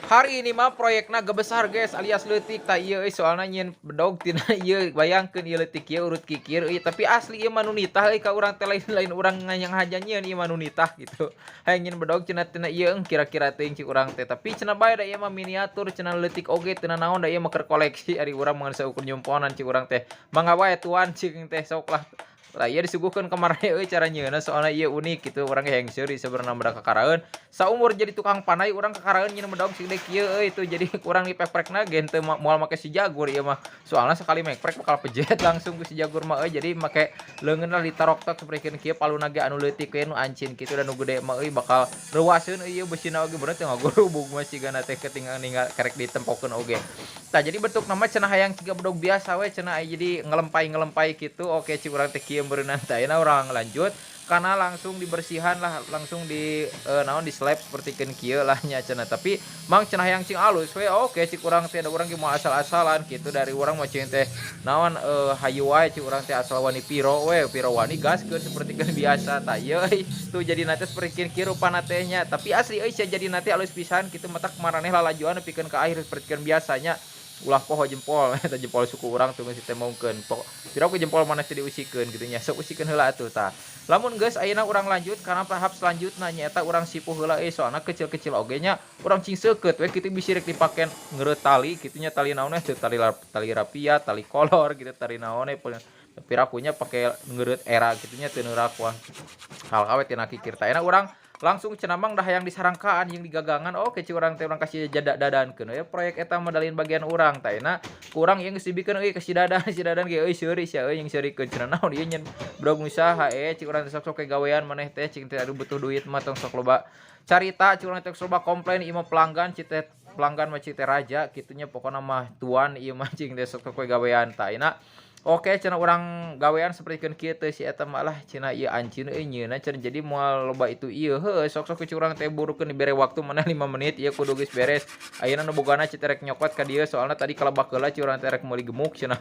Hari ini mah proyekna besar, guys, alias leutik. Tah, ieu euy, soalna nyieun bedog tina ieu. Bayangkeun ieu leutik ieu urut kikir euy, tapi asli ieu mah nu nitah euy ka urang teh, lain lain urang yang haja nyieun, ieu mah nu nitah gitu. Hayang nyieun bedog cenah tina ieu, kira-kira teuing cik urang teh, tapi cenah bae da ieu mah miniatur cenah, leutik oge teu naon da ieu mah keur koleksi. Ari urang mah saukur nyumponan cik urang teh. Mangga wae, tuan, cik teh, sok lah. Lah, ieu disuguhkeun kemarin euy cara nyieunna, soalna ieu unik gitu. Urang ge hayang seuri sebenarnya mah, kakaraeun saumur jadi tukang panai urang kakaraeun nyieun bedog sigede kieu euy. Itu jadi kurang dipeprekna ge teu moal make si jagur ieu mah, soalna sekali mekprek bakal pejet langsung ku si jagur mah euy. Jadi make leungeun lah ditarok-tok sapertikeun kieu, paluna ge anu leutik we, nu ancin kitu, dan nu gede mah euy bakal reuwaseun euy. Ieu besina oge bener teu ngagurubug mah sigana teh ketinggal ninggal kerek ditempokeun oge. Tah, jadi bentuk nama cenah hayang siga bedog biasa we cenah, jadi ngelempai-ngelempai gitu. Oke, cik urang teh kieu meureunnan. Tah, ayeuna urang lanjut karena langsung dibersihan lah, langsung di naon, di slab sapertikeun kieu lah nya cenah. Tapi mang cenah hayang cing alus we. Oke, cik urang teh, da urang ge moal asal-asalan gitu, dari urang mah cing teh naon, hayu wae cik urang teh, asal wani piro we, piro wani gaskeun sapertikeun biasa. Tah, ieu euy tuh jadi nate sapertikeun kieu rupana teh nya, tapi asli euy sia jadi nate alus pisan kitu. Matak maraneh lalajoan nepikeun ka akhir sapertikeun biasanya. Ulah poho jempol eta, jempol suku urang tuh geus ditemongkeun. Pok pira ku jempol maneh teh diusikeun kitu nya, sok usikeun heula atuh. Tah, lamun geus, ayeuna urang lanjut kana tahap selanjutna, nyaeta urang sipuh heula euy, soalna kecil-kecil oge nya urang cing seukeut we kitu, bisi rek dipake ngeureut tali kitu nya, tali naon teh, tali tali rapia, tali kolor gitu, tali naon we. Pirakunya pake ngeureut era kitu nya, teu neurak wah hal we tina kikir. Tah, ayeuna urang langsung cenah mang dah yang disarangkaan jeung digagangan. Oke, cik urang teh, urang kasih jada dadankeun we proyek eta mah, dalin bagian urang. Tah, ayeuna kurang ieu geus dibikeun euy ka si Dadan. Si Dadan ge euy seuri sia euy, yang seurikeun cenah, naon ieu nyen bedog nu saha? Eh, cik urang teh, sok-sok ke gawean maneh teh, cing teh, aduh, butuh duit mah tong sok loba carita cik urang teh, sok loba komplain. Ieu mah pelanggan cik teh, pelanggan mah cik teh raja kitu nya, pokona mah tuan ieu mah, cing teh, sok sok gawean. Tah, ayeuna oke cenah urang gawean sapertikeun kieu teh, si eta mah lah cenah ieu ancin euy nyieunna cenah, jadi moal loba itu ieu. Heueuh, sok-sok ku urang teh burukeun, dibere waktu maneh 5 menit ieu kudu geus beres. Ayeuna nu bogana cik rek nyokot ka dieu, soalna tadi kalebak heula cik urang teh rek meuli gemuk cenah.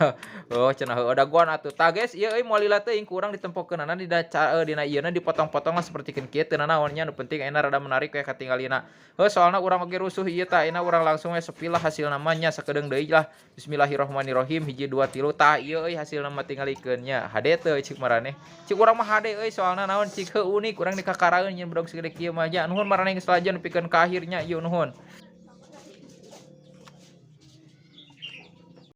Oh cenah, heueuh, dagoan atuh. Tah guys, ieu euy moal lila teuing ku urang ditempokeunana dina dina ieuna dipotong-potong lah sapertikeun kieu, teu nanaon nya, nu penting ayeuna rada menarik we katinggalina. Heuh, soalna urang oge rusuh ieu. Tah, ayeuna urang langsung we sepi lah hasil namanya, sakedeung deui lah. Bismillahirrahmanirrahim, hiji, dua, tilu. Tah, ieu euy hasilna mah, tingalikeun nya. Hade teu cik maraneh? Cik urang mah hade euy, soalna naon cik, heuh, unik, urang dikakaraeun nyeun bedog segede kieu mah nya. Nuhun maraneh geus lalajo nepikeun ka akhirnya ieu, nuhun.